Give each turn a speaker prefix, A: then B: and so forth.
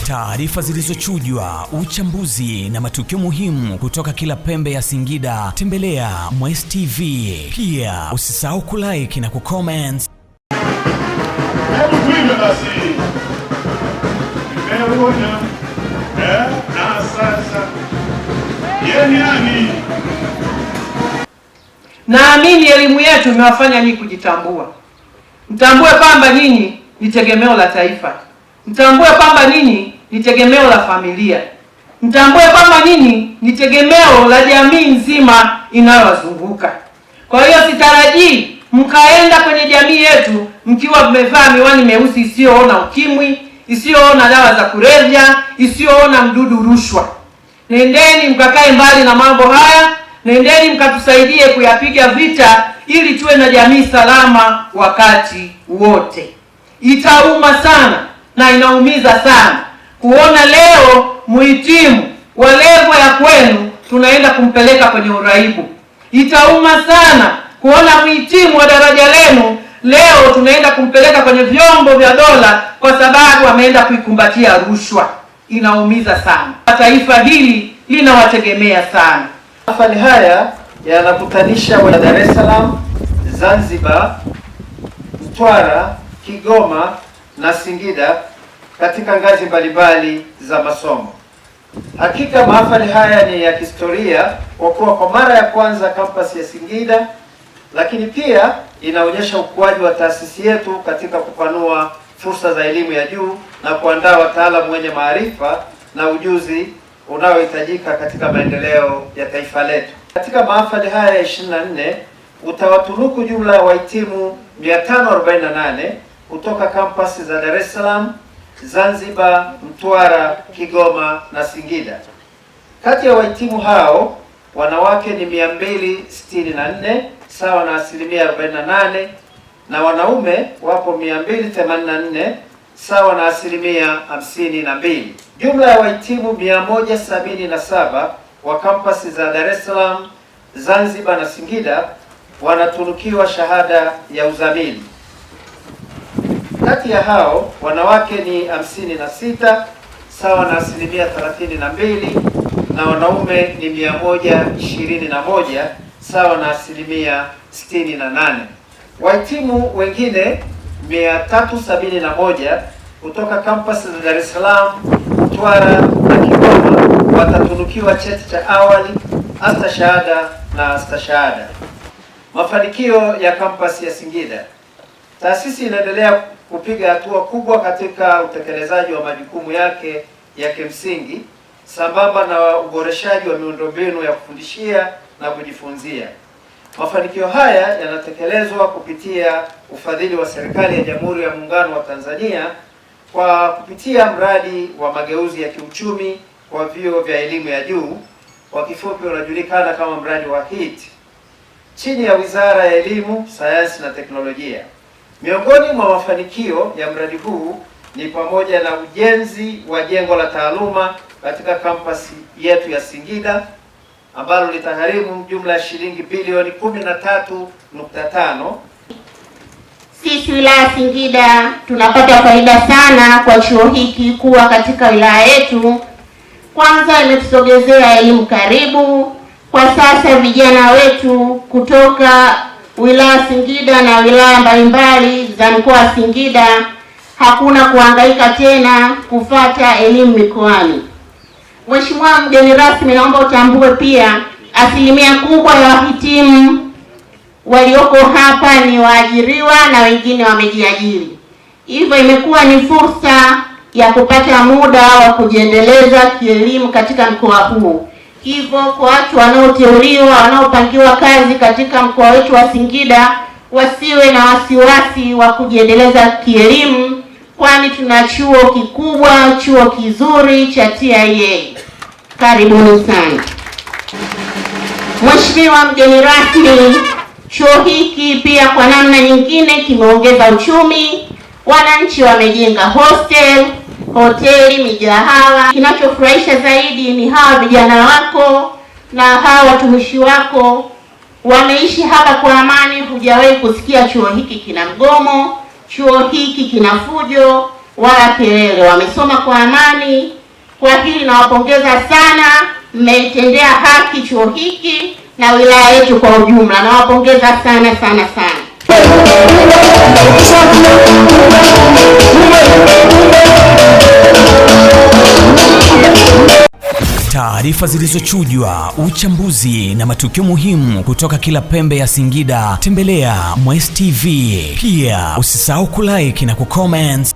A: Taarifa zilizochujwa, uchambuzi na matukio muhimu kutoka kila pembe ya Singida. Tembelea Mwes TV. Pia usisahau kulike na kucomment.
B: Hebu tuimbe basi. Nimeuona na sasa yeye ni nani?
C: Naamini elimu yetu imewafanya nyinyi kujitambua. Mtambue kwamba nyinyi ni tegemeo la taifa. Mtambue kwamba nyinyi ni tegemeo la familia. Mtambue kwamba nyinyi ni tegemeo la jamii nzima inayowazunguka. Kwa hiyo sitarajii mkaenda kwenye jamii yetu mkiwa mmevaa miwani meusi isiyoona ukimwi, isiyoona dawa za kulevya, isiyoona mdudu rushwa. Nendeni mkakae mbali na mambo haya, nendeni mkatusaidie kuyapiga vita ili tuwe na jamii salama wakati wote. Itauma sana na inaumiza sana kuona leo muhitimu wa levo ya kwenu tunaenda kumpeleka kwenye uraibu. Itauma sana kuona mhitimu wa daraja lenu leo tunaenda kumpeleka kwenye vyombo vya dola kwa sababu ameenda kuikumbatia rushwa. Inaumiza sana. Taifa hili linawategemea sana.
D: Mahafali haya yanakutanisha wa Dar es Salaam, Zanzibar, Mtwara, Kigoma na Singida katika ngazi mbalimbali za masomo. Hakika mahafali haya ni ya kihistoria kwa kuwa kwa mara ya kwanza kampasi ya Singida, lakini pia inaonyesha ukuaji wa taasisi yetu katika kupanua fursa za elimu ya juu na kuandaa wataalamu wenye maarifa na ujuzi unaohitajika katika maendeleo ya taifa letu. Katika mahafali haya ya 24 utawatunuku jumla ya wahitimu 548 kutoka kampasi za Dar es Salaam, Zanzibar, Mtwara, Kigoma na Singida. Kati ya wahitimu hao wanawake ni 264 sawa na asilimia 48 na wanaume wapo 284 sawa na asilimia 52. Jumla ya wahitimu 177 wa kampasi za Dar es Salaam, Zanzibar na Singida wanatunukiwa shahada ya uzamili. Kati ya hao wanawake ni 56 sawa na asilimia 32 na wanaume ni 121 sawa na asilimia 68. Wahitimu wengine 371 kutoka kampasi za Dar es Salaam, Mtwara na Kigoma watatunukiwa cheti cha awali, astashahada na astashahada. Mafanikio ya kampasi ya Singida. Taasisi inaendelea kupiga hatua kubwa katika utekelezaji wa majukumu yake ya kimsingi sambamba na uboreshaji wa miundombinu ya kufundishia na kujifunzia. Mafanikio haya yanatekelezwa kupitia ufadhili wa serikali ya Jamhuri ya Muungano wa Tanzania kwa kupitia mradi wa mageuzi ya kiuchumi kwa vyuo vya elimu ya juu, kwa kifupi unajulikana kama mradi wa HEET, chini ya Wizara ya Elimu, Sayansi na Teknolojia. Miongoni mwa mafanikio ya mradi huu ni pamoja na ujenzi wa jengo la taaluma katika kampasi yetu ya Singida ambalo litagharimu jumla ya shilingi bilioni 13.5.
E: Sisi wilaya Singida tunapata faida sana kwa chuo hiki kuwa katika wilaya yetu. Kwanza imetusogezea elimu karibu. Kwa sasa vijana wetu kutoka wilaya Singida na wilaya mbalimbali za mkoa wa Singida hakuna kuhangaika tena kufata elimu mikoani. Mheshimiwa mgeni rasmi, naomba utambue pia asilimia kubwa ya wahitimu walioko hapa ni waajiriwa na wengine wamejiajiri, hivyo imekuwa ni fursa ya kupata muda wa kujiendeleza kielimu katika mkoa huu. Hivyo kwa watu wanaoteuliwa, wanaopangiwa kazi katika mkoa wetu wa Singida wasiwe na wasiwasi wa kujiendeleza kielimu, kwani tuna chuo kikubwa, chuo kizuri cha TIA. Karibuni sana. Mheshimiwa mgeni rasmi, chuo hiki pia kwa namna nyingine kimeongeza uchumi. Wananchi wamejenga hostel, hoteli, migahawa. Kinachofurahisha zaidi ni hawa vijana wako na hawa watumishi wako wameishi hapa kwa amani. Hujawahi kusikia chuo hiki kina mgomo, chuo hiki kina fujo. wala kelele, wamesoma kwa amani. Kwa hili nawapongeza sana, mmeitendea haki chuo hiki na wilaya yetu kwa ujumla. Nawapongeza sana sana sana.
A: Taarifa zilizochujwa, uchambuzi na matukio muhimu kutoka kila pembe ya Singida. Tembelea Mwes TV. Pia usisahau kulike na kucomment,